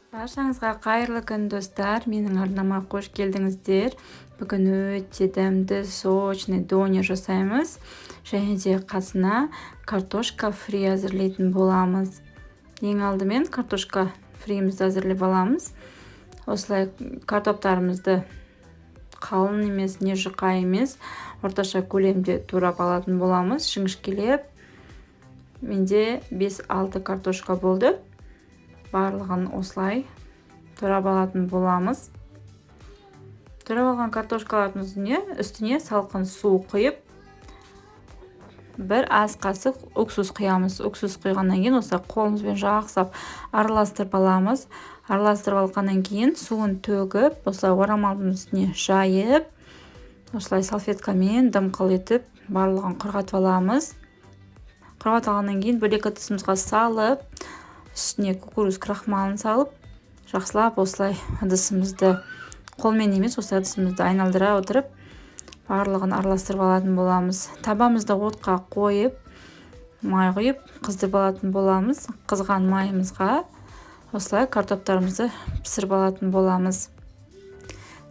Баршаңызға қайырлы күн, достар! Менің арнама қош келдіңіздер! Бүгін өте дәмді, сочный донер жасаймыз және де қасына картошка фри әзірлейтін боламыз. Ең алдымен картошка фримізді әзірлеп аламыз. Осылай картоптарымызды қалың емес, не жұқа емес, орташа көлемде турап алатын боламыз, жіңішкелеп. Менде 5-6 картошка болды. Барлығын осылай турап алатын боламыз. Турап алған картошкалардың үстіне салқын су құйып, бір ас қасық уксус құямыз. Уксус құйғаннан кейін осылай қолымызбен жақсылап араластырып аламыз. Араластырып алғаннан кейін суын төгіп, осылай орамалдың үстіне жайып, осылай салфеткамен дымқыл етіп, барлығын құрғатып аламыз. Құрғатып алғаннан кейін бөлек ыдысымызға салып, үстіне кукуруз крахмалын салып, жақсылап осылай ыдысымызды қолмен емес, осылай ыдысымызды айналдыра отырып, барлығын араластырып алатын боламыз. Табамызды отқа қойып, май құйып, қыздырып алатын боламыз. Қызған майымызға осылай картоптарымызды пісіріп алатын боламыз.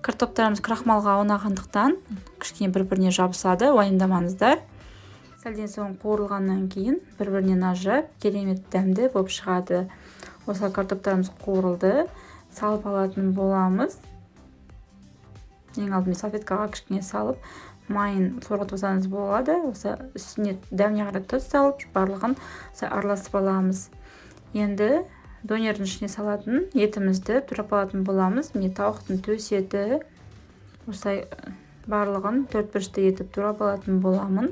Картоптарымыз крахмалға аунағандықтан, кішкене бір біріне жабысады, уайымдамаңыздар. Сәлден соң қуырылғаннан кейін бір бірінен ажырап, керемет дәмді болып шығады. Осылай картоптарымыз қуырылды, салып алатын боламыз. Ең алдымен салфеткаға кішкене салып, майын сорғытып алсаңыз болады. Осы үстіне дәміне қарай тұз салып, барлығын араластырып аламыз. Енді донердің ішіне салатын етімізді турап алатын боламыз. Міне, тауықтың төс еті. Осылай барлығын төрт бұрышты етіп турап алатын боламын.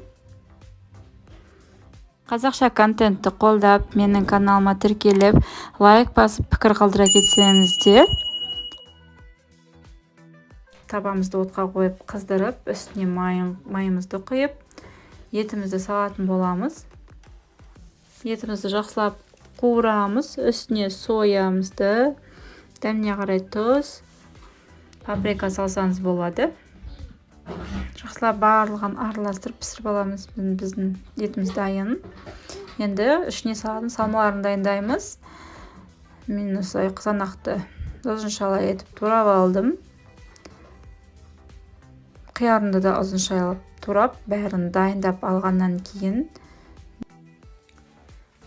Қазақша контентті қолдап, менің каналыма тіркеліп, лайк басып, пікір қалдыра кетсеңіздер. Табамызды отқа қойып, қыздырып, үстіне майымызды құйып, етімізді салатын боламыз. Етімізді жақсылап қуырамыз. Үстіне соямызды, дәміне қарай тұз, паприка салсаңыз болады. Жақсылап барлығын араластырып, пісіріп аламыз. Біздің етіміз дайын. Енді ішіне салатын салмаларын дайындаймыз. Мен осылай қызанақты ұзыншалай етіп турап алдым. Қиярымды да ұзыншалап турап, бәрін дайындап алғаннан кейін,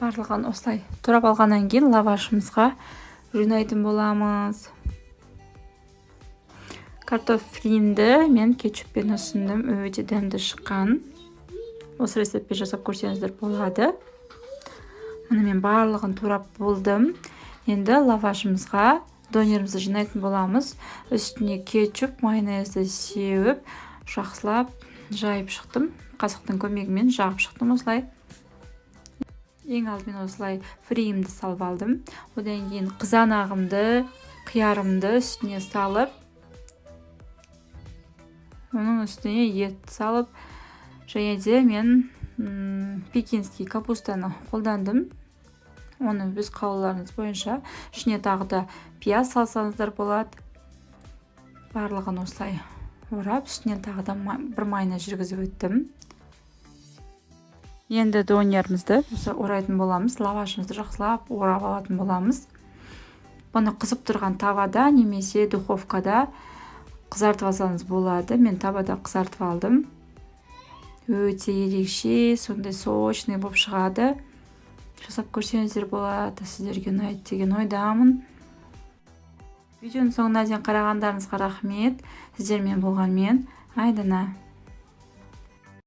барлығын осылай турап алғаннан кейін лавашымызға жинайтын боламыз. Картоп фримді мен кетчуппен ұсындым, өте дәмді шыққан. Осы рецептпен жасап көрсеңіздер болады. Міне, мен барлығын турап болдым. Енді лавашымызға донерімізді жинайтын боламыз. Үстіне кетчуп, майонезді сеуіп, жақсылап жайып шықтым. Қасықтың көмегімен жағып шықтым осылай. Ең алдымен осылай фриімді салып алдым. Одан кейін қызанағымды, қиярымды үстіне салып, оның үстіне ет салып, және де мен пекинский капустаны қолдандым. Оны өз қалауларыңыз бойынша, ішіне тағы да пияз салсаңыздар болады. Барлығын осылай орап, үстінен тағы да бір майына жүргізіп өттім. Енді донерімізді осы орайтын боламыз. Лавашымызды жақсылап орап алатын боламыз. Бұны қызып тұрған табада немесе духовкада қызартып алсаңыз болады. Мен табада қызартып алдым. Өте ерекше, сондай сочный болып шығады. Жасап көрсеңіздер болады, сіздерге ұнайды деген ойдамын. Видеоның соңына дейін қарағандарыңызға рахмет. Сіздермен болған мен, Айдана.